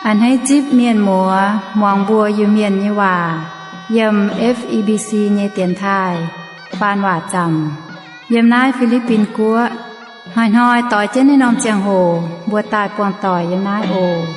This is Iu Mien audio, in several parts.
A'hneiv zipv mienh muoz muangx mbuo Iu-Mienh nyei waac yiem F E B C nyei dienx taaih faan waac zaamc yiem naaiv Fi^li^bin Guoqv. Hnoi-hnoi doix jienv naaiv norm ziangh hoc mbuo daaih buangh doic yiem naaiv oc.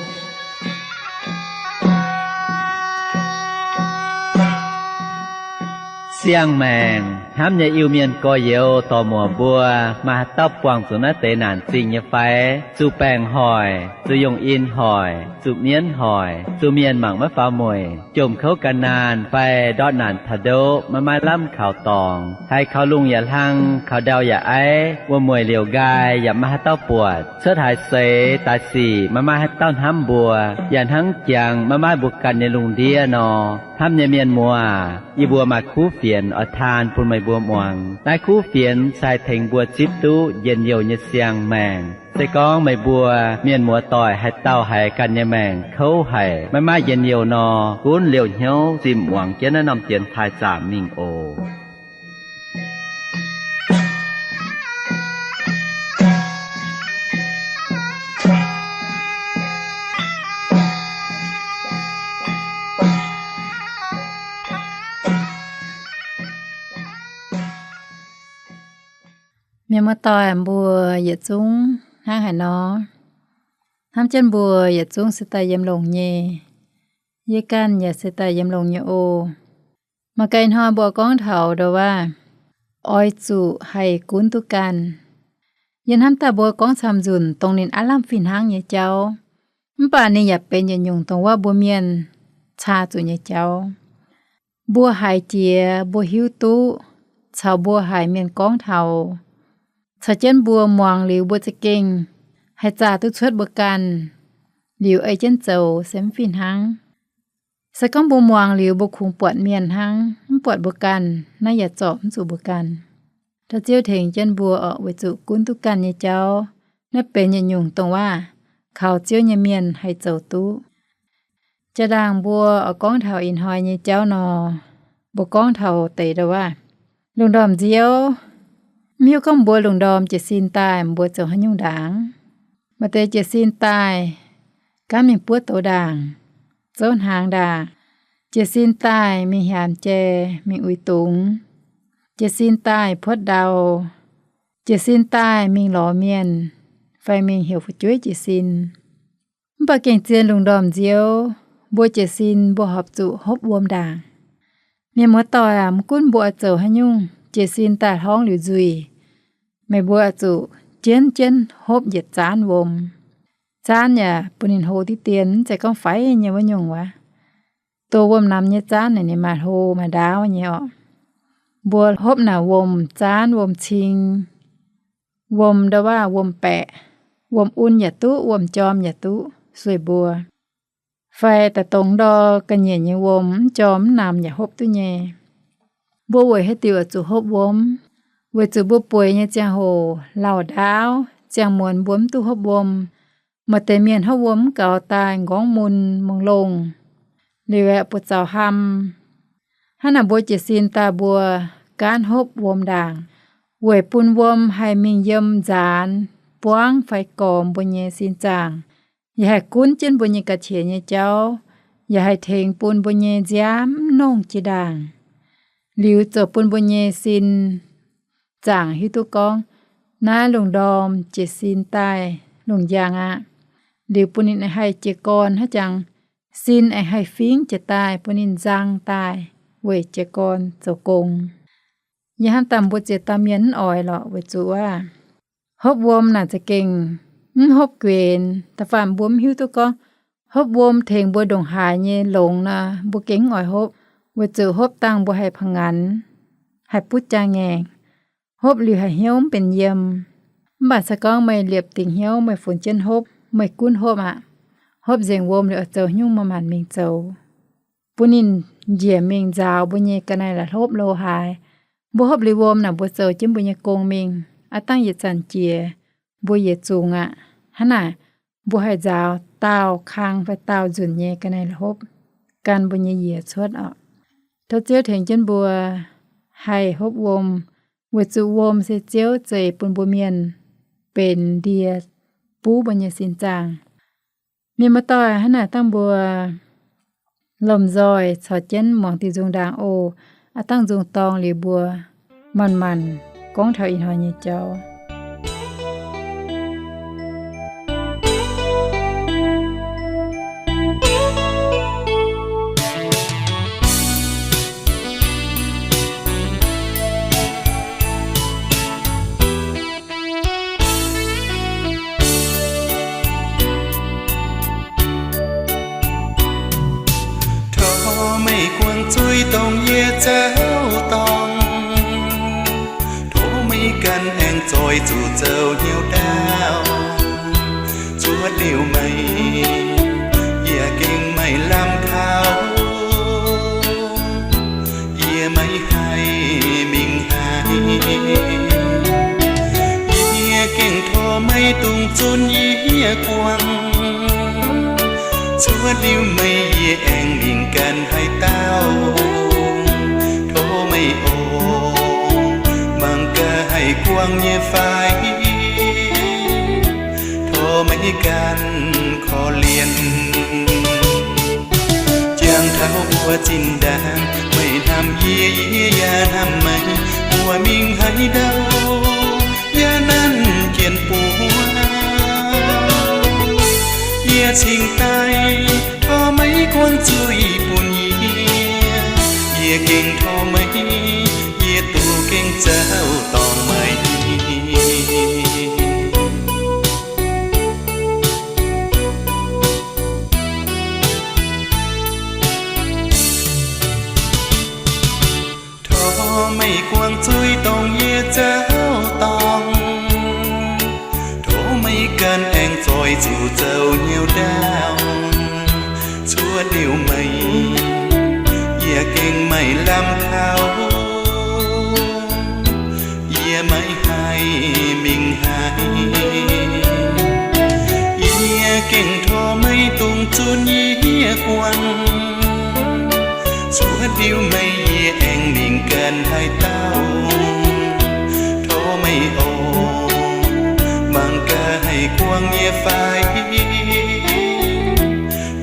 Siang-maengc hnamv nyei Iu-Mienh gorx-youz dorc-muoc mbuo, maaih haaix dauh buangh zuqc naaiv deix naanc zingh nyei fai? Zuqc baengc hoic, zuqc yungh in hoic, zuqc mienv hoic, zuqc mienh mangc maiv faaux mueic, jomc kouv gan naanh fai ndortv naanc taux ndoqv maiv maaih lamh kaux dorngx, haiz kaux lungh yaac hlang, kaux ndau yaac aiv, wuom-mueic liouc nqaai yaac maiv maaih haaix dauh buatc, cuotv haaix seix daaih sic maiv maaih haaix dauh hnamv mbuo, yaac hnangv jangx maiv maaih mbuo ganh nyei lungh ndiev nor, hnamv nyei mienh muoz, yie mbuo maaih kuv fienx oix taan bun meih mbuo muangx. Naaiv kuv fienx se haih tengx mbuo zipv duqv njien-youh nyei siang-maengc. Se gorngv meih mbuo mienh muoz doic haaix dauh haiz ganh nyei maengc kouv haic, maiv maaih njien-youh nor, gunv liouh hnyouv zinh muangx jienv naaiv norm dienx taaih zaamc mingh oc. Mienh muoz-doic mbuo yietc zungv hnangv haaix nor, hnamv jienv mbuo yietc zungv se daaih yiem longx nyei. Yie ganh yaac se daaih yiem longx nyei oc. Mangc gaax ih hnoi mbuo gorngv taux ndau waac, oix zuqc haih gunv duqv ganh. Yie hnamv daaih mbuo gorngv camv nzunc dongh ninh aav lamh fih hnangv nyei jauv, mv baac ninh yaac benx yietc nyungc dongh wuov mbuo mienh caa zuqc nyei jauv. Mbuo haiz jiex, mbuo hiuv duqv, caux mbuo haiz mienh gorngv taux, caux jienv mbuo muangx liuz mbuo za'gengh haih zaah duqv cuotv mbuo ganh, liuz ei jienv zoux se mv fih hnangv. Se gorngv mbuo muangx liuz mbuo kungx buatc mienh hnangv, mv buatc mbuo ganh, naaiv yaac zorc mv zuqc mbuo ganh. Tov Ziouv tengx jienv mbuo oc, weic zuqc gunv duqv ganh nyei jauv, naaiv benx yietc nyungc dongh waac kaux Ziouv nyei mienh haih zoux duqv. Jaa-ndaangc mbuo oix gorngv taux ih hnoi nyei jauv nor, mbuo gorngv taux deix ndau waac, lungh ndorm nziouv. Mv hiuv gorngv mbuo lungh ndorm jiez sin daaih mbuo zoux haaix nyungc ndaangc. Maaih deix jiez sin daaih gaanv mingh buov douz ndaangc, zouv hnaangx ndaangc. Jiez sin daaih mingh hiaamx jai, mingh uix dungz. Jiez sin daaih puotv ndau. Jiez sin daaih mingh lorz mienh, fai mingh heuc fu'jueiv jiez sin. Mv baac gengh zien lungh ndorm nziouv, mbuo jiez sin mbuo horpc zuqc hopv wuom ndaangc. Mienh muoz-doic aac, mv gunv mbuo oix zoux haaix nyungc, jiez sin daaih hlorngv liuz nzuih, meih mbuo oix zuqc jienv jienv hopv yietc zaanv wuom. Zaanv yaac bun ninh hlo diqv dien, mv zeiz gorngv faix nyei wuov nyungc wuov. Doz wuom-namx nyei zaanv naaic ninh maaih hlo maaih ndaauv nyei orqc. Mbuo hopv naaic wuom-zaanv, wuom-cing, wuom ndau waac, wuom-baeqc, wuom-un yaac duqv, wuom-jorm yaac duqv, sueih mbuo. Fai daaih dongx ndor ga'nyiec nyei wuom, mv jorm mv namx yaac hopv duqv nyei. Mbuo weic haaix diuc oix zuqc hopv wuom? Weic zuqc mbuo bueix nyei ziangh hoc lauh ndaauv, ziangh muonz mbuo mv duqv hopv wuom. Maaih deix mienh hopv wuom mv gaux daaih nqorngv mun mengh longh, liuz aeqv, buoz-zaux ham. Hnangv naaic mbuo jiez sin daaih mbuo gaanv hopv wuom ndaangc, weic bun wuom haih mingh yiem nzaanx, buangv fai gormx mbuo nyei sin zaangc, yaac haih gunv jienv mbuo nyei ga'qiex nyei jauv, yaac haih tengx bun mbuo nyei nziaamv mv nongh jiex ndaangc. Liuz zoux bun mbuo nyei sin zaangc hiuv duqv gorngv, naaiv lungh ndorm jiez sin daaih lungh njang aqv. Liuz bun ninh haih jiez gorn haaix jangx, sin aengx haih fingv jiez daaih bun ninh nzang daaih weic jiez gorn zoux gong. Yie hnamv daaih mbuo ziex dauh mienh mv oix lorqc, weic zuqc aav, hopv wuom naaic za'gengh mv hopv guenx. Da'faanh mbuo mv hiuv duqv gorngv hopv wuom tengx mbuo ndongc haaix nyei longx nor, mbuo gengh mv oix hopv, weic zuqc hopv dangh mbuo haih pa'nganx, haih butv jaa-ngaengc, hopv liuz haih hnyouv mv benx yiem. Mv baac se gorngv meih liepc dingc hnyouv meih funx jienv hopv, meih gunv hopv aqv, hopv nzengc wuom liuz oix zoux haaix nyungc meih maanc mingh zoux, bun ninh njiec mingh nzaaux mbuo nyei ga'naaiv la'hlopv lo haaix. Mbuo hopv liuz wuom naaic mbuo zoux jienv mbuo nyei gong mingh, aav dangh yietc zanc jiex mbuo yietc zungx aqv. Hnangv naaic, mbuo haih nzaaux daauh kang fai daauh nzunc nyei ga'naaiv la'hlopv gan mbuo nyei yiez cuotv orqc. Tov Ziouv tengx jienv mbuo haih hopv wuom, weic zuqc wuom se Ziouv zeix bun mbuo mienh benx ndie buv mbuo nyei sin zaangc. Mienh muoz-doic, hnangv naaic dangh mbuo lomh nzoih caux jienv muangx diuh nzung ndaangc oc. Aav dangh nzung dorng liuz mbuo manc-manc gorngv taux ih hnoi nyei jauv. Tov meih guangc zuiz dongh yie zauv dorngh. Tov meih ganh aengx zoih zuqc zoux hnyouv ndaauv. Cuotv liuz meih, yie gengh maaih lamh kaux. Yie maiv haih mingh haaix. Yie gengh tov meih dungx zunv yie guangc. Cuotv liuz meih yie aengx mingh ganh haaix dauh. Tov meih oc, mangc gaax haih guangc nyei fai. Tov meih ganh korv-lienh. Jangx taux mbuo zinh ndaangc, meih hnamv yie, yie yaac hnamv meih. Mbuo mingh haaix ndau, yaac nanv jienh buov. Yie cingx daaih tov meih guangc zuiz bun yie. Yie gengh tov meih, yie duqv gengh zauv dorngh meih. Tov meih guangc zuiz dongh yie zauv dorngh. Tov meih ganh aengx zoih zuqc zoux hnyouv ndaauv. Cuotv liuz meih, yie gengh maaih lamh kaux. Yie maiv haih mingh haaix. Yie gengh tov meih dungx zunv yie guangc. Cuotv liuz meih yie aengx mingh ganh haaix dauh. Tov meih oc, mangc gaax haih guangc nyei fai.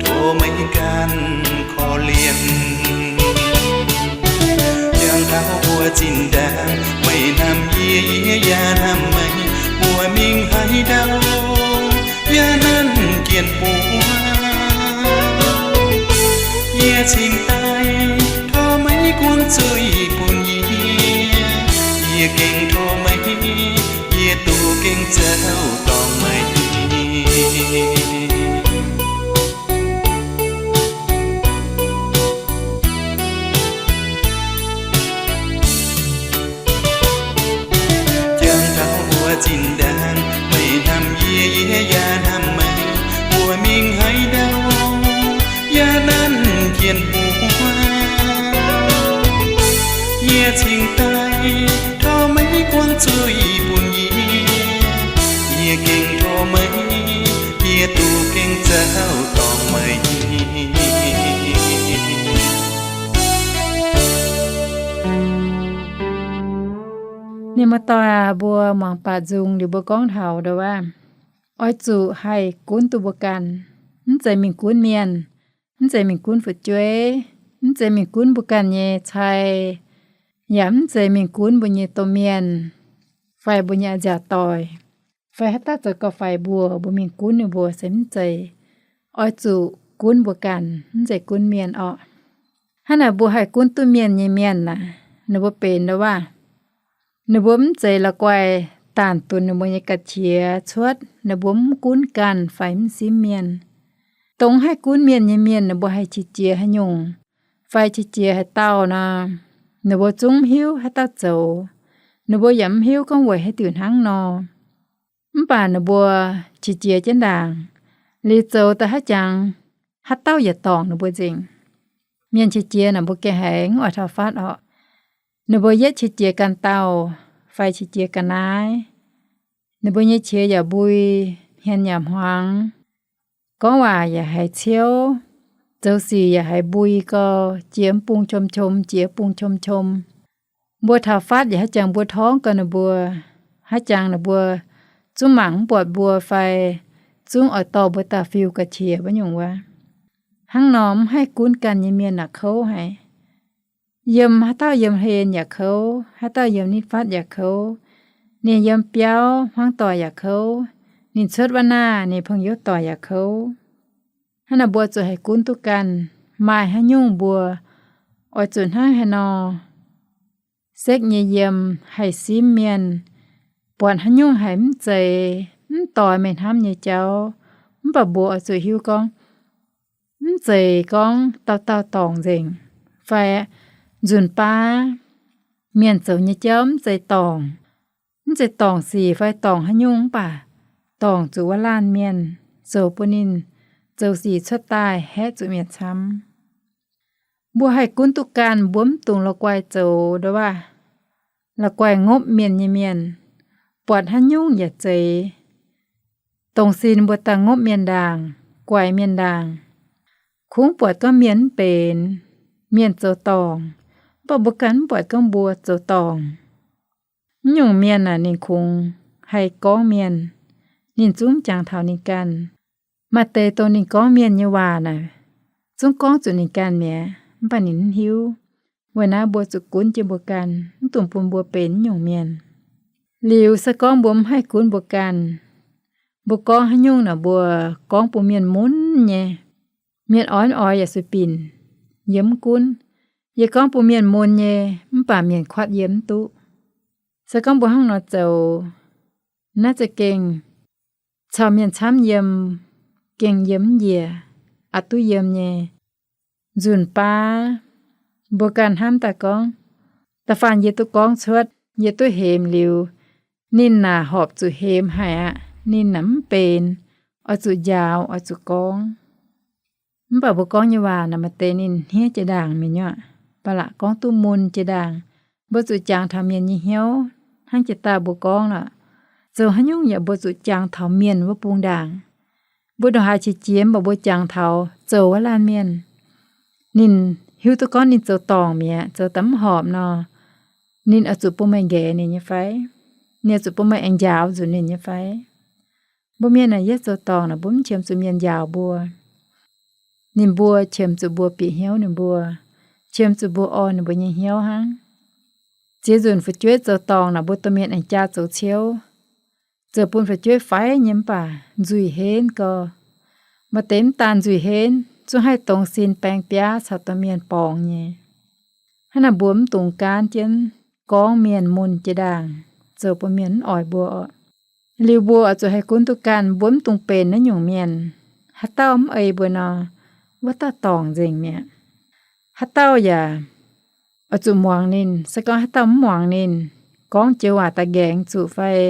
Tov meih ganh korv-lienh. Jangx taux mbuo zinh ndaangc, meih hnamv yie, yie yaac hnamv meih. Mbuo mingh haaix ndau, yaac nanv jienh buov. Yie cingx daaih tov meih guangc zuiz bun yie. Yie gengh tov meih, yie duqv gengh zauv dorngh meih. Jangx taux mbuo zinh ndaangc, meih hnamv yie, yie yaac hnamv meih. Mbuo mingh haaix ndau, yaac nanv jienh buov. Yie cingx daaih tov meih guangc zuiz bun yie. Yie gengh tov meih, yie duqv gengh zauv dorngh meih. Mienh muoz-doic aac, mbuo muangx baac nzung liuz mbuo gorngv taux ndau wuov, oix zuqc haih gunv duqv mbuo ganh. Mv zeiz mingh gunv mienh, mv zeiz mingh gunv fu'jueiv, mv zeiz mingh gunv mbuo ganh nyei cai, yaac mv zeiz mingh gunv mbuo nyei domh mienh, fai mbuo nyei a'nziaauc doic, fai haaix dauh zoux gauh faix mbuo, mbuo mingh gunv ninh mbuo se mv zeiz. Oix zuqc gunv mbuo ganh, mv zeiz gunv mienh orqc. Hnangv naaic mbuo haih gunv duqv mienh nyei mienh aah, ninh mbuo benx ndau wuov, ninh mbuo mv zeiz la'guaih daanh dunx ninh mbuo nyei ga'qiex cuotv, ninh mbuo mv gunv ganh fai mv simv mienh. Dongh haih gunv mienh nyei mienh ninh mbuo haih qiex jiez haaix nyungc, fai qiex jiez haaix dauh nor, ninh mbuo zungv mv hiuv haaix dauh zoux. Ninh mbuo yaac mv hiuv gorngv weic haaix diuc hnangv nor. Mv baac ninh mbuo qiex jiez jienv ndaangc, liuz zoux daaih haaix jangx, haaix dauh yaac dorngc ninh mbuo nzengc. Mienh qiex jiez naaic mbuo gengh haiz mv oix taux fatv orqc. Ninh mbuo yietv qiex jiez ganh dauh, fai qiex jiez ga'naaiv. Ninh mbuo nyei qiex yaac mbui, hmien yaac hmuangx, gorngv waac yaac haiz ciouv, Zoux sic yaac haiz mbui gau, jiex bung qom qom, jiex bung qom qom. Mbuo taux fatv yaac haaix jangx mbuo torngv gau ninh mbuo, haaix jangx ninh mbuo zungv mangc mv buatc mbuo fai zungv oix dorh mbuo daaih fiuv ga'qiex wuov nyungc wuov. Hnangv nor mv haih gunv ganh nyei mienh naaic kouv haic. Yiem haaix dauh yiem hlen yaac kouv, haaix dauh yiem nitv fatv yaac kouv, ninh yiem biauv hmuangv doic yaac kouv, ninh cuotv wuov naah ninh pong-youv doic yaac kouv. Hnangv naaic mbuo zuqc haih gunv duqv ganh, maaih haaix nyungc mbuo oix zuqc hnangv haaix nor sekv nyei yiem, haih simv mienh, buatc haaix nyungc haiz mv zeiz, mv doix meih hnamv nyei jauv, mv baac mbuo oix zuqc hiuv gorngv, mv zeiz gorngv dauh dauh dorngc nzengc, fai nzunc baav mienh zoux nyei jauv mv zeiz dorngc, mv zeiz dorngc sic fai dorngc haaix nyungc mv baac dorngc zuqc wuov laanh mienh, zoux bun ninh zoux sic cuotv daaih haeqv zuqc mienh camv. Mbuo haih gunv duqv ganh, mbuo mv dungx la'guaih zoux nduov waac, la'guaih ngopv mienh nyei mienh, buatc haaix nyungc yaac zeiz. Dongh sin mbuo daaih ngopv mienh ndaangc, guaix mienh ndaangc, kungx buatc gorngv mienh mv benx, mienh zoux dorngc, mv baac mbuo ganh mv buatc gorngv mbuo zoux dorngc. Mv nyungc mienh naaic ninh kungx haih gorngv mienh, ninh zungv jangx taux ninh ganh. Maaih deix dongh ninh gorngv mienh nyei waac naaic, zungv gorngv zuqc ninh ganh mi'aqv, mv baac ninh mv hiuv. Weic naaiv mbuo zuqc gunv jienv mbuo ganh, mv dungx bun mbuo benx mv nyungc mienh. Liuz se gorngv mbuo mv haih gunv mbuo ganh, mbuo gorngv haaix nyungc naaic mbuo gorngv bun mienh mun nyei. Mienh oix mv oix yaac sueih binc, yie mv gunv. Yie gorngv bun mienh mun nyei, mv baac mienh kuatv yie mv duqv. Se gorngv mbuo hnangv nor zoux, naaiv za'gengh caux mienh camv yiem, gengh yiem mv njiec, aqc duqv yiem nyei. Nzunc baav mbuo ganh hnamv daaih gorngv, da'faanh yie duqv gorngv cuotv, yie duqv hemx liuz, ninh naaic horpc zuqc hemx haic aqv. Ninh naaic mv benx, oix zuqc njaaux, oix zuqc gorngv. Mv baac mbuo gorngv nyei waac naaic maaih deix ninh hniev jiex ndaangc mingh nyei, ba'laqc gorngv duqv mun jiex ndaangc. Mbuo zuqc jangx taux mienh nyei hnyouv hnangv jiex daaih mbuo gorngv lorqc. Zoux haaix nyungc yaac mbuo zuqc jangx taux mienh wuov bung ndaangc. Mbuo ndongc haaix qiex jiez mv baac mbuo jangx taux zoux wuov laanh mienh. Ninh hiuv duqv gorngv ninh zoux dorngc mi'aqv, zoux daaih mv horpc nor, ninh oix zuqc bun meih nqaeqv ninh nyei fai? Ninh oix zuqc bun meih aengx njaaux nzunc ninh nyei fai? Mbuo mienh naaic yietv zoux dorngc naaic mbuo mv qiemx zuqc mienh njaaux mbuo. Ninh mbuo qiemx zuqc mbuo bieqc hnyouv ninh mbuo, qiemx zuqc mbuo orn ninh mbuo nyei hnyouv hnangv. Ziex nzunc fu'jueiv zoux dorngc naaic mbuo domh mienh aengx jaa zoux ciouv, zoux bun fu'jueiv faix nyei mv baac nzuih henv gau. Maaih deix mv daan nzuih henv, zungv haih dongz sin baeng biaav caux domh mienh borngz nyei. Hnangv naaic mbuo mv dungx gaanv jienv gorngv mienh mun jiex ndaangc, zoux bun mienh mv oix mbuo oc. Liuz mbuo oix zuqc haih gunv duqv ganh, mbuo mv dungx benx naaiv nyungc mienh. Haaix dauh mv ei mbuo nor, wuov dauh dorngc nzengc mi'aqv. Haaix dauh yaac oix zuqc muangx ninh. Se gorngv haaix dauh mv muangx ninh, gorngv joux waac daaih nqaengx zuqc fai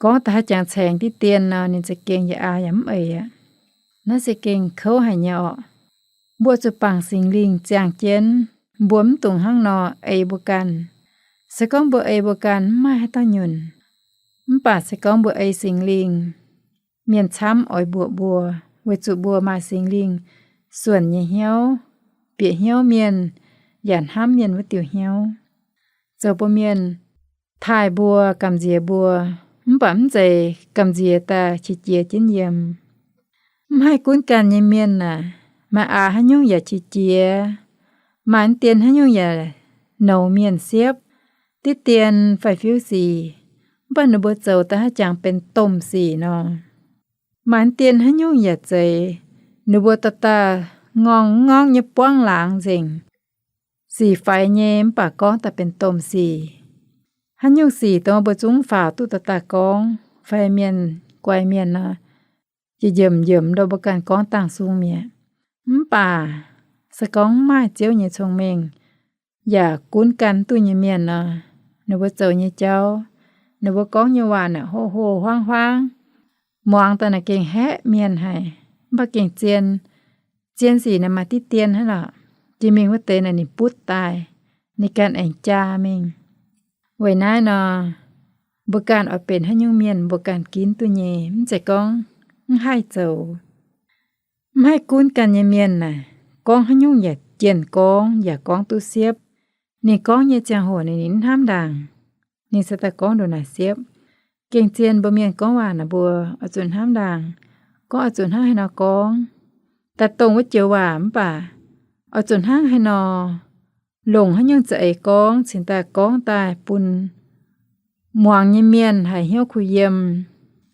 gorngv daaih haaix jangx caengx diqv dien nor, ninh za'gengh yaac aa yaac mv eix aqv. Naaiv za'gengh kouv haic nyei orqc. Mbuo zuqc bangc Singx Lingh ziangh jienv, mbuo mv dungx hnangv nor ei mbuo ganh. Se gorngv mbuo ei mbuo ganh, mv maaih haaix dauh nyunc. Mv baac se gorngv mbuo ei Singx Lingh, mienh camv oix mbuoqc mbuo, weic zuqc mbuo maaih Singx Lingh suonc nyei hnyouv, bieqc hnyouv mienh, yaac hnamv mienh wuov diuh hnyouv. Zoux bun mienh taaih mbuo, gamh nziex mbuo, mv baac mv zeiz gamh nziex daaih qiex jiez jienv yiem. Mv haih gunv ganh nyei mienh aah, maaih aax haaix nyungc yaac qiex jiez, maaih mv dien haaix nyungc yaac nouz mienh siepv, diqv dien fai fiuv sic, mv baac ninh mbuo zoux daaih haaix jangx benx domh sic nor. Maaih mv dien haaix nyungc yaac zeiz, ninh mbuo daaih daaih ngorng ngorngv nyei buangv laangz nzengc. Sic faix nyei mv baac gorngv daaih benx domh sic. Haaix nyungc sic dongh mbuo zungv faaux duqv daaih daaih gorngv fai mienh guai mienh nor, jiex njiemc njiemc ndoh mbuo ganh gorngv dangh sung mi'aqv. Mv baac se gorngv mv maaih Ziouv nyei cong-mengh yaac gunv ganh duqv nyei mienh nor, ninh mbuo zoux nyei jauv, ninh mbuo gorngv nyei waac naaic hoh hoh huaangv huaangv, muangx daaih naaic gengh haeqv mienh haic, mv baac gengh zien. Zien sic naaic maaih diqv dien hnangv lorqc. Jiex mingh wuov deix naaic ninh butv daaih, ninh ganh aengx jaa mingh. Weic naaiv nor, mbuo ganh oix benx haaix nyungc mienh mbuo ganh ginv duqv nyei, mv zeiz gorngv mv haih zoux. Mv haih gunv ganh nyei mienh naaic, gorngv haaix nyungc yaac jienh gorngv, yaac gorngv duqv siepv. Ninh gorngv nyei ziangh hoc ninh, ninh mv hnamv ndaangc. Ninh se daaih gorngv ndongc naaic siepv. Gengh zien mbuo mienh gorngv waac naaic mbuo oix zuqc hnamv ndaangc, gorngv oix zuqc hnangv haaix nor gorngv. Daaih dongh wuov joux waac mv baac oix zuqc hnangv haaix nor longc haaix nyungc za'eix gorngv cingx daaih gorngv daaih bun muangx nyei mienh haiz hnyouv kuh yiem,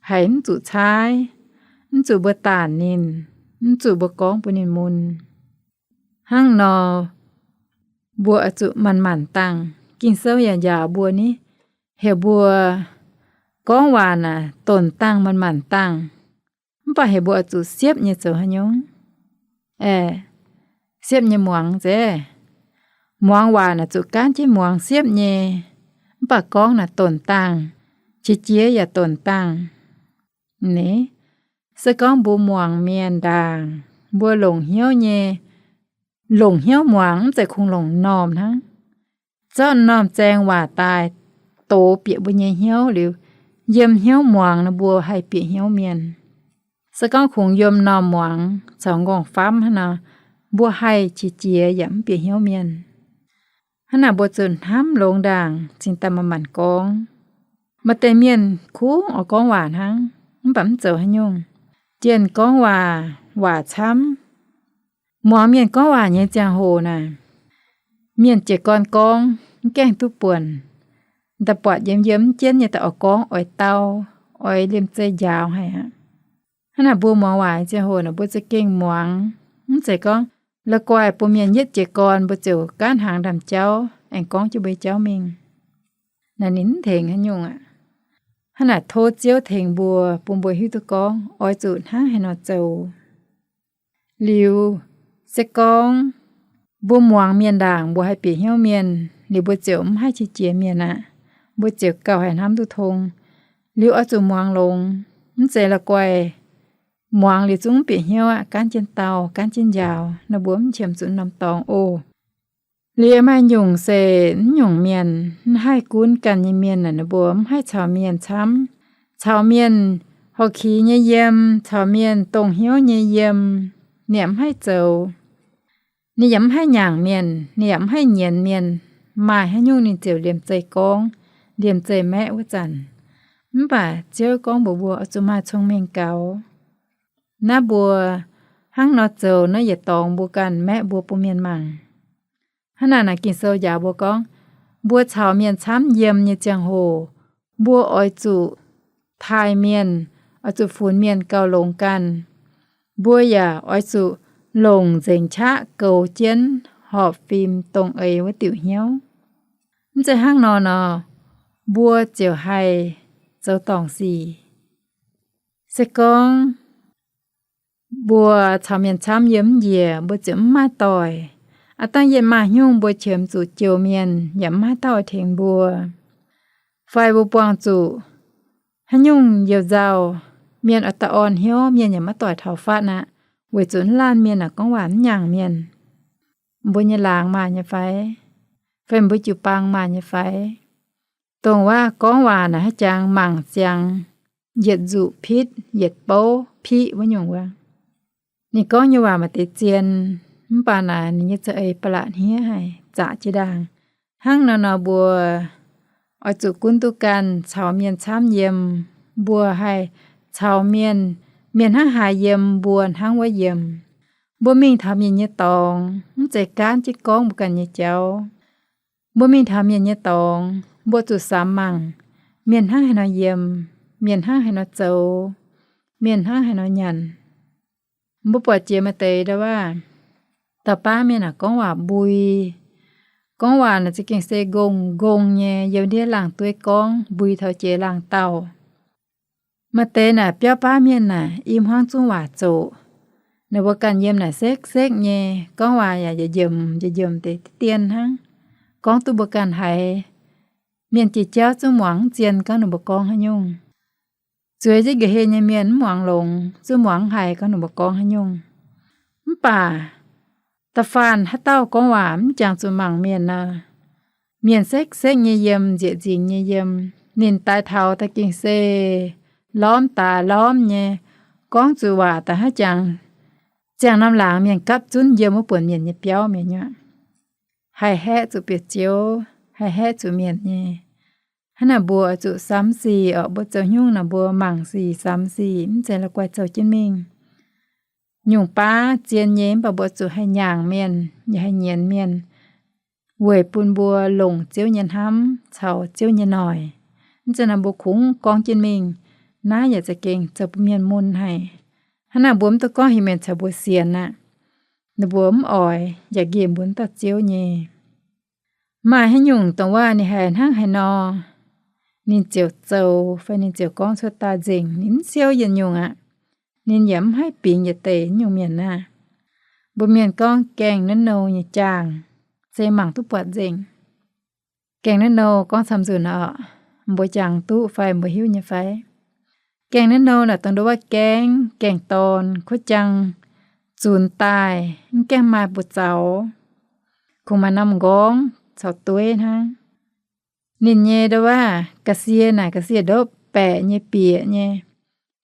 haiz mv zuqc caaiv, mv zuqc mbuo daanc ninh, mv zuqc mbuo gorngv bun ninh mun. Hnangv nor, mbuo oix zuqc manc-manc dangh. Ging-Sou yaac njaaux mbuo ni, heuc mbuo gorngv waac naaic donc dangh, manc-manc dangh. Mv baac heuc mbuo oix zuqc siepv nyei zoux haaix nyungc? Aeqv, siepv nyei muangx zeiv. Muangx waac naaic zuqc gaanv jienv muangx siepv nyei, mv baac gorngv naaic donc dangh, qiex jiez yaac donc dangh. Ni, se gorngv mbuo muangx mienh ndaangc, mbuo longc hnyouv nyei, longc hnyouv muangx, mv zeiz kungx longc m'normh hnangv. Zorqv m'normh zaeng waac daaih dox bieqc mbuo nyei hnyouv liuz, yiem hnyouv muangx nor mbuo haih bieqc hnyouv mienh. Se gorngv kungx yiem m'normh muangx caux m'nqorngv famv hnangv nor, mbuo haih qiex jiez yaac mv bieqc hnyouv mienh. Hnangv naaic mbuo zuqc hnamv longx ndaangc cingx daaih manc-manc gorngv. Maaih deix mienh kungx oix gorngv waac hnangv, mv baac mv zoux haaix nyungc. Jienh gorngv waac, waac camv. Muangx mienh gorngv waac nyei ziangh hoc naaic, mienh jiez gorn gorngv mv gaengh duqv buonc. Da'buatc yiem yiem mv jienv nyei daaih oix gorngv oix dau, oix liemh zeih njaaux haic aqv. Hnangv naaic mbuo muangx waac nyei ziangh hoc naaic mbuo za'gengh muangx, mv zeiz gorngv la'guaih bun mienh yietv jiez gorn mbuo ziouc gaanv hnaangx ndaamv-jauv aengx gorngv jienv mbuo nyei jauv mingh. Naaic ninh mv tengx haaix nyungc aqv. Hnangv naaic tov Ziouv tengx mbuo, bun mbuo hiuv duqv gorngv oix zuqc hnangv haaix nor zoux. Liuz, se gorngv mbuo muangx mienh ndaangc mbuo haih bieqc hnyouv mienh, liuz mbuo ziouc mv haih qiex jiez mienh aqv. Mbuo ziouc gauh haih hnamv duqv tong. Liuz oix zuqc muangx longx, mv zeiz la'guaih muangx liuz zungv mv bieqc hnyouv aqv, gaanv jienv dau, gaanv jienv njaaux, nor mbuo mv qiemx zuqc norm dorngx oc. Liuz maaih nyungc se mv nyungc mienh, mv haih gunv ganh nyei mienh naaic, ninh mbuo mv haih caux mienh camv. Caux mienh horqc kix nyei yiem, caux mienh dongh hnyouv nyei yiem, ninh yaac mv haih zoux. Ninh yaac mv haih nyaangc mienh, ninh yaac mv haih nyienz mienh. Maaih haaix nyungc ninh ziouc liemh zeih gorngv, liemh zeih maeqv wuov zanc. Mv baac Ziouv gorngv mbuox mbuo oix zuqc maaih cong-mengh gaux. Naaiv mbuo hnangv nor zoux naaiv yietc dorngx mbuo ganh maeqv mbuo bun mienh mangc. Hnangv naaic naaic Ging-Sou njaaux mbuo gorngv, mbuo caux mienh camv yiem nyei ziangh hoc, mbuo oix zuqc taaih mienh, oix zuqc funx mienh gauh longx ganh. Mbuo yaac oix zuqc longc nzengc qaqv goux jienv horpc fim dongh eix wuov diuc hnyouv. Mv zeiz hnangv nor nor, mbuo ziouc haih zoux dorngc sic. Se gorngv mbuo caux mienh camv yiem mv njiec, mbuo ziouc mv maaih doic. Aav dangh yie maaih haaix nyungc mbuo qiemx zuqc jouh mienh, yaac mv maaih dauh tengx mbuo. Fai mbuo buangh zuqc haaix nyungc youh nzauh, mienh oix daaih orn hnyouv, mienh yaac maiv doic taux fatv aqv, weic zuqc laanh mienh aah, gorngv waac mv nyaangc mienh. Mbuo nyei laangz maaih nyei fai? Fai mbuo jiu-baang maaih nyei fai? Dongh waac gorngv waac naaic haaix jangx mangc ziangx yietc nzuqc pitv, yietc bouv piqv wuov nyungc wuov. Ninh gorngv nyei waac maaih deix zien, mv baac naaic ninh nyei za'eix ba'laqc hniev haic, zaqc jiex ndaangc. Hnangv nor nor mbuo oix zuqc gunv duqv ganh caux mienh camv yiem. Mbuo haih caux mienh, mienh hnangv haaix yiem, mbuo hnangv wuov yiem. Mbuo mingh taux mienh nyei dorngx, mv zeiz gaanv jienv gorngv mbuo ganh nyei jauv. Mbuo mingh taux mienh nyei dorngx, mbuo zuqc samx mangc, mienh hnangv haaix nor yiem, mienh hnangv haaix nor zoux, mienh hnangv haaix nor nyanc. Mbuo buatc jiex maaih deix ndau waac, dauh baav mienh aah, gorngv waac mbui. Gorngv waac naaic za'gengh se ngongh-ngongh nyei, yiem ndiev laangh dueiv gorngv, mbui taux jiex laangh dauh. Maaih deix naaic biauv baav mienh naaic i hmuangv zungv waac zoqc. Ninh mbuo ganh yiem naaic sekv-sekv nyei, gorngv waac yaac njiemc njiemc deix dien hnangv, gorngv duqv mbuo ganh haiz. Mienh jiex jauv zungv muangx mv zien gorngv ninh mbuo gorngv haaix nyungc. Zueiz jienv nqa'haav nyei mienh mv muangx longx, zungv muangx mv haiz gorngv ninh mbuo gorngv haaix nyungc. Mv baac da'faanh haaix dauh gorngv waac mv jangx zuqc mangc mienh nor, mienh sekv-sekv nyei yiem, nzieqc nzingx nyei yiem, ninh daaih taux da'gengh se lormv daaih lormv nyei, gorngv zuqc waac daaih haaix jangx Ziangh norm laangz mienh gapv zunv yiem wuov buonc mienh nyei biauv mi'aqv. Haih haeqv zuqc bieqc Ziouv, haih haeqv zuqc mienh nyei. Hnangv naaic mbuo oix zuqc samx sic orqc, mbuo zoux haaix nyungc naaic mbuo mangc sic samx sic, mv zeiz la'guaih zoux jienv mingh. Nyungc baav zien nyei, mv baac mbuo zuqc haih nyaangc mienh, yaac haih nyienz mienh, weic bun mbuo longc Ziouv nyei hnamv caux Ziouv nyei noic. Mv zeiz naaic mbuo kungx gorngv jienv mingh, naaiv yaac za'gengh zoux bun mienh mun haic. Hnangv naaic mbuo mv duqv gorngv heuc mienh caux mbuo sienx aqv. Ninh mbuo mv oix yaac nqemh mbuo dauh Ziouv nyei. Maaih haaix nyungc dongh waac ninh haiz hnangv haaix nor, ninh ziouc zoux fai ninh ziouc gorngv cuotv daaih nzengc, ninh mv siou yietc nyungc aqv. Ninh yaac mv haih bingx yietc deix nyungc mienh aqv. Mbuo mienh gorngv gaengh naaiv nou nyei jaangh, se mangc duqv buatc nzengc. Gaengh naaiv nou gorngv camv nzunc oc, mbuo jangx duqv fai mbuo hiuv nyei fai? Gaengh naaiv nou naaic dongh nduov waac gaengh, gaengh dorn, kuov jang, zunx daaih, mv gaengh maaih buoz zaux, kungx maaih norm nqorngv caux dueiv hnangv. Ninh nyei nduov waac ga'sie naaic ga'sie ndopv baeqc nyei bieqc nyei.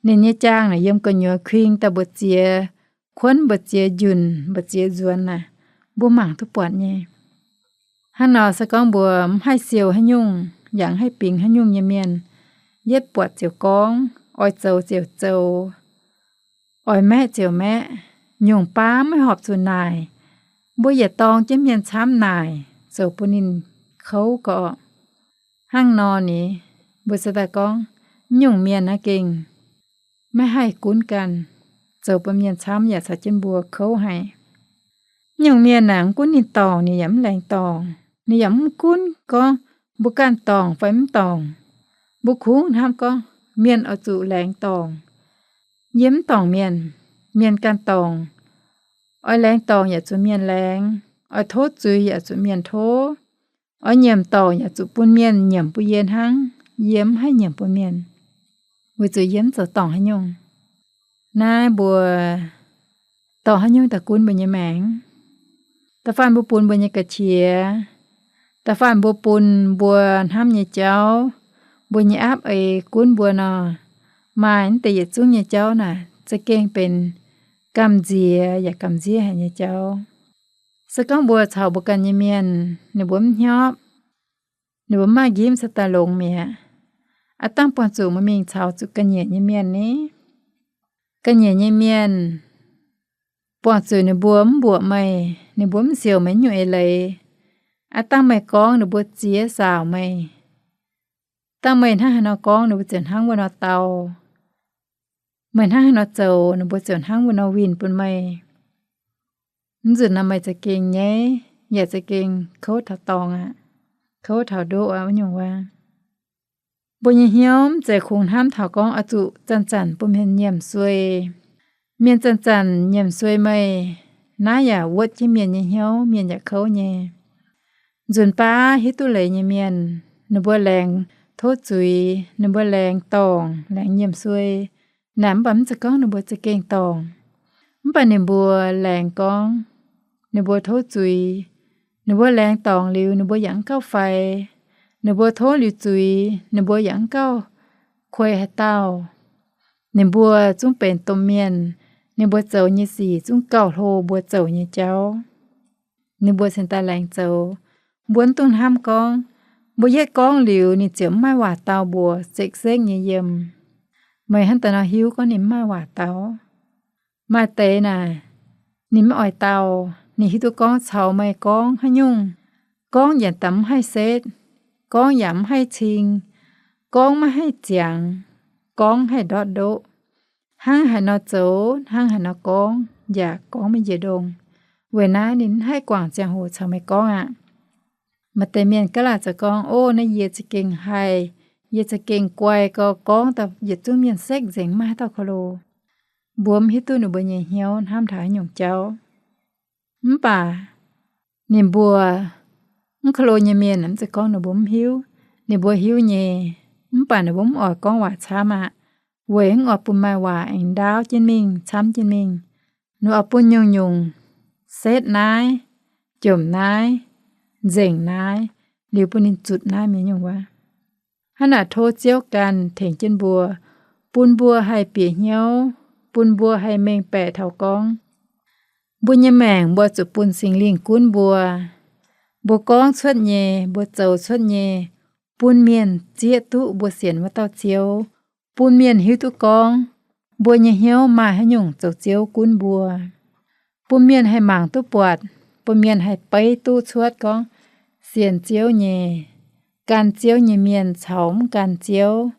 Ninh nyei jaang naaic yiem gu'nyuoz kuing daaih mbu'ziex kuonv, mbu'ziex njunc, mbu'ziex nzuonx naaic, mbuo mangc duqv buatc nyei. Hnangv nor se gorngv mbuo mv haih siou haaix nyungc yaac mv haih bingx haaix nyungc nyei mienh, yietv buatc ziouc gorngv, oix zoux ziouc zoux, oix maeqv ziouc maeqv, nyungc baav maiv horpc zuqc naaic. Mbuo yietc dorng jienv mienh camv naaic, zoux bun ninh kouv gorqv. Hnangv nor ni, mbuo se daaih gorngv, nyungc mienh naaiv gengh maiv haih gunv ganh, zoux bun mienh camv yaac caux jienv mbuo kouv haic. Nyungc mienh naaic mv gunv ninh dorngc, ninh yaac mv laengz dorngc, ninh yaac mv gunv gorngv mbuo ganh dorngc fai mv dorngc. Mbuo kungx hnamv gorngv mienh oix zuqc laengz dorngc. Yie mv dorngc mienh, mienh ganh dorngc. Oix laengz dorngc yaac zuqc mienh laengz, oix tov zuiz yaac zuqc mienh tov, oix nyiemc dorngc yaac zuqc bun mienh nyiemc bun yie hnangv. Yie mv haih nyiemc bun mienh, weic zuqc yie mv zoux dorngc haaix nyungc. Naaiv mbuo dorngc haaix nyungc daaih gunv mbuo nyei maengc? Da'faanh mbuo bun mbuo nyei ga'qiex, da'faanh mbuo bun mbuo hnamv nyei jauv, mbuo nyei aapv eix gunv mbuo nor, maaih mv deix yietc zungv nyei jauv naaic za'gengh benx gamh nziex yaac gamh nziev haic nyei jauv. Se gorngv mbuo caux mbuo ganh nyei mienh ninh mbuo mv hnyopv, ninh mbuo mv maaih njimv se daaih longx mi'aqv. Aav dangh buangh zuqc meih mingh caux zuqc ga'nyiec nyei mienh ni. Ga'nyiec nyei mienh, buangh zuqc ninh mbuo mv mbuoqc meih, ninh mbuo mv siouc meih nyungc eix leiz. Aav dangh meih gorngv, ninh mbuo ziex saauc meih. Dangh meih hnangv haaix nor gorngv, ninh mbuo ziouc hnangv wuov nor dau. Meih hnangv haaix nor zoux, ninh mbuo ziouc hnangv wuov nor winh bun meih. Mv nzunc nor meih za'gengh nyaiv, yaac za'gengh kouv taux dorngx aqv, kouv taux ndoqv aqv, wuov nyungc waac. Mbuo nyei hnyouv mv zeiz kungx hnamv taux gorngv oix zuqc zanc-zanc bun mienh nyiemc suei. Mienh zanc-zanc nyiemc suei meih, naaiv yaac wuotv jienv mienh nyei hnyouv, mienh yaac kouv nyei. Nzunc baav hiuv duqv leiz nyei mienh, ninh mbuo laengz tov zuiz, ninh mbuo laengz dorngc, laengz nyiemc suei. Naaic mv baac mv zeiz gorngv ninh mbuo za'gengh dorngc. Mv baac ninh mbuo laengz gorngv, ninh mbuo tov zuiz, ninh mbuo laengz dorngc liuz, ninh mbuo yaac mv gauh faix. Ninh mbuo tov liuz zuiz, ninh mbuo yaac mv gauh kuei haaix dauh. Ninh mbuo zungv benx domh mienh. Ninh mbuo zoux nyei sic zungv gauh hlo mbuo zoux nyei jauv. Ninh mbuo cingx daaih laengz zoux. Mbuo mv dungx hnamv gorngv, mbuo yietv gorngv liuz, ninh ziouc mv maaih waac dau mbuo, sekv-sekv nyei yiem. Meih hnangv daaih nor hiuv gorngv ninh mv maaih waac dau? Maaih deix naaic, ninh mv oix dau. Ninh hiuv duqv gorngv caux meih gorngv haaix nyungc, gorngv yaac daaih mv haih setv, gorngv yaac mv haih cing, gorngv maiv haih ziangx, gorngv haih ndortv ndoqv. Hnangv haaix nor zoux, hnangv haaix nor gorngv, yaac gorngv maiv njiec ndongh. Weic naaiv ninh mv haih guangc ziangh hoc caux meih gorngv aqv. Maaih deix mienh gaav laah zoux gorngv, Ov, naaiv yie za'gengh haih, yie za'gengh guai gau, gorngv daaih yietc zungv mienh sekv nzengc, maiv maaih haaix dauh ko lo. Mbuo mv hiuv duqv ninh mbuo nyei hnyouv hnamv taux haaix nyungc jauv. Mv baac ninh mbuo mv ko lo nyei mienh, mv zeiz gorngv ninh mbuo mv hiuv. Ninh mbuo hiuv nyei, mv baac ninh mbuo mv oix gorngv waac camv aqv, weic mv oix bun maaih waac aengx ndaauv jienv mingh, camv jienv mingh. Ninh oix bun nyungc-nyungc setv naaiv, jomc naaiv, nzengc naaiv, liuz bun ninh zutc naaiv mienh nyungc waac. Hnangv naaic tov Ziouv ganh tengx jienv mbuo, bun mbuo haih bieqc hnyouv, bun mbuo haih mengh baeqc taux gorngv, Mbuo nyei maengc mbuo zuqc bun Singx Lingh gunv mbuo. Mbuo gorngv cuotv nyei, mbuo zoux cuotv nyei, bun mienh zieqv duqv mbuo sienx wuov dauh Ziouv, bun mienh hiuv duqv gorngv mbuo nyei hnyouv maaih haaix nyungc zoux Ziouv gunv mbuo, bun mienh haih mangc duqv buatc, bun mienh haih beiv duqv cuotv gorngv sienx Ziouv nyei, gan Ziouv nyei mienh caux mv gan Ziouv,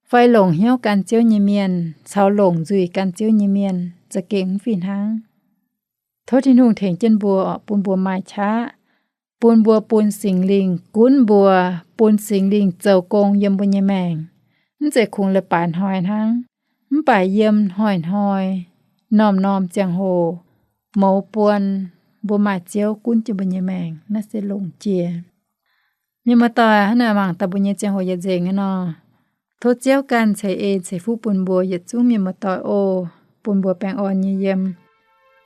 fai longc hnyouv gan Ziouv nyei mienh caux longc nzuih gan Ziouv nyei mienh za'gengh mv fih hnangv. Tov Tin-Hungh tengx jienv mbuo, bun mbuo maaih qaqv, bun mbuo bun Singx Lingh gunv mbuo, bun Singx Lingh zoux gong yiem mbuo nyei maengc, mv zeiz kungx leiz-baaix hnoi hnangv, mv baac yiem hnoi-hnoi, norm-norm ziangh hoc, mouz buon, mbuo maaih Ziouv gunv jienv mbuo nyei maengc, naaiv se longc jiex. Mienh muoz-doic, hnangv naaic mangc daaih mbuo nyei ziangh hoc yietc nzengc aqv nor, tov Ziouv ganh ceix en ceix fuqv bun mbuo yietc zungv mienh muoz-doic oc, bun mbuo baengh orn nyei yiem.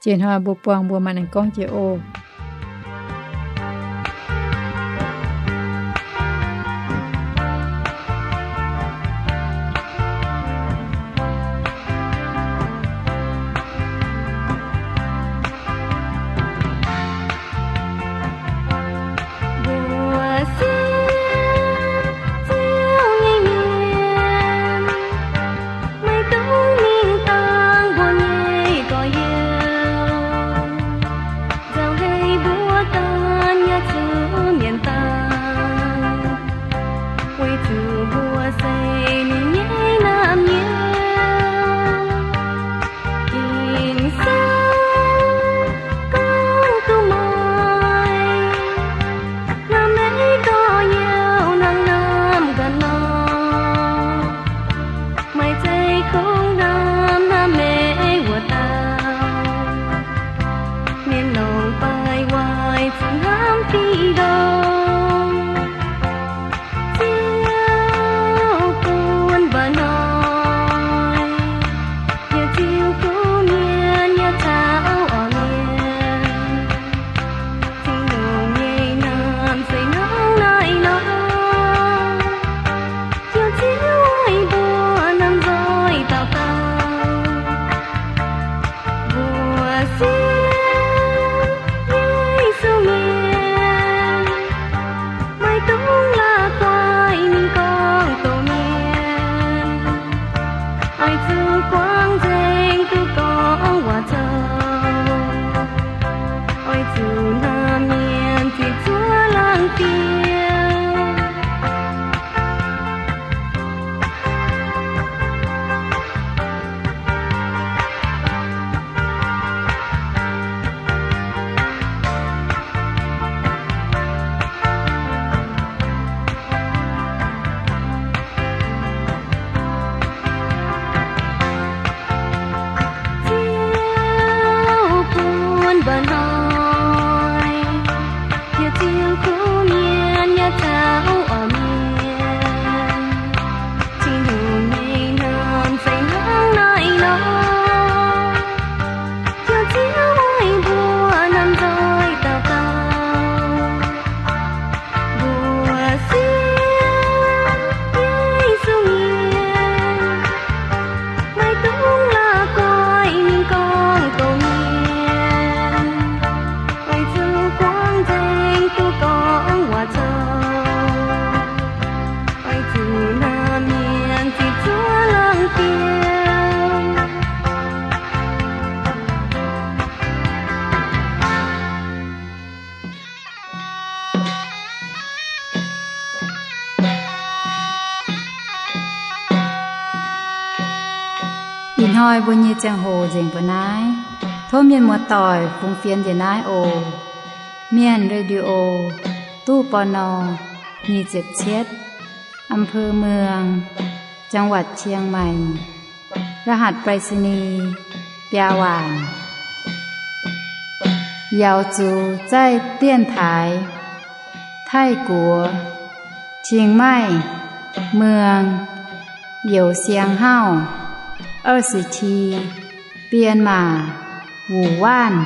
Jiex hnoi mbuo buangh mbuo maaih aengx gorngv jiex oc. Mbuo sienx Ziouv nyei mienh, maiv dungx mingh dangh mbuo nyei gorx-youz, nzauh hei mbuo daaih nyei zuqc mienh daaih, weic zuqc mbuo se ninh nyei naamh nyouz. Ging-Sou gorngv duqv maaih, naaiv maiv gorngv youh hnangv naaiv ganh nor, maaih zeiv kungx hnamv naaiv maiv wuov dauh. Mienh longc baaix waaic zuqc hnamv diqc ndongc. Ziouv bun mba'hnoi, yaac ziux kuv mienh nyei caux orqc mienh. Tin-Hungh nyei naamh se hnangv naaiv nor, yaac ziux mbuo naamh nzoih dauh dauh. Mbuo sienx Yesu mienh, maiv dungx la'guaih mingh gorngv doqc mienh, oix zuqc guangc nzengc duqv gorngv waac zoux, oix zuqc hnamv mienh ziepc zuoqv laangz fim. Ziouv bun mba'hnoi, yaac ziux kuv mienh nyei caux orqc mienh. Tin-Hungh nyei naamh se hnangv naaiv nor, yaac ziux mbuo naamh nzoih dauh dauh. Mbuo sienx Yesu mienh, maiv dungx la'guaih mingh gorngv doqc mienh, oix zuqc guangc nzengc duqv gorngv waac zoux, oix zuqc hnamv mienh ziepc zuoqv laangz fim. Ih hnoi mbuo nyei ziangh hoc nzengc mbuo naaiv. Tov mienh muoz-doic fungx fienx njiec naaiv oc. Mienh Radio, ตู้ ปณ. nyic ziepc cietv, อำเภอเมือง จังหวัดเชียงใหม่ รหัสไปรษณีย์ biaa waanc. Yaux zuqc zaih dienx taaix Taiv-Guoqv, Chiang Mai, Muang, Youz Siang Hauv, 二十七, Bienh Maac, Wuc Waanc.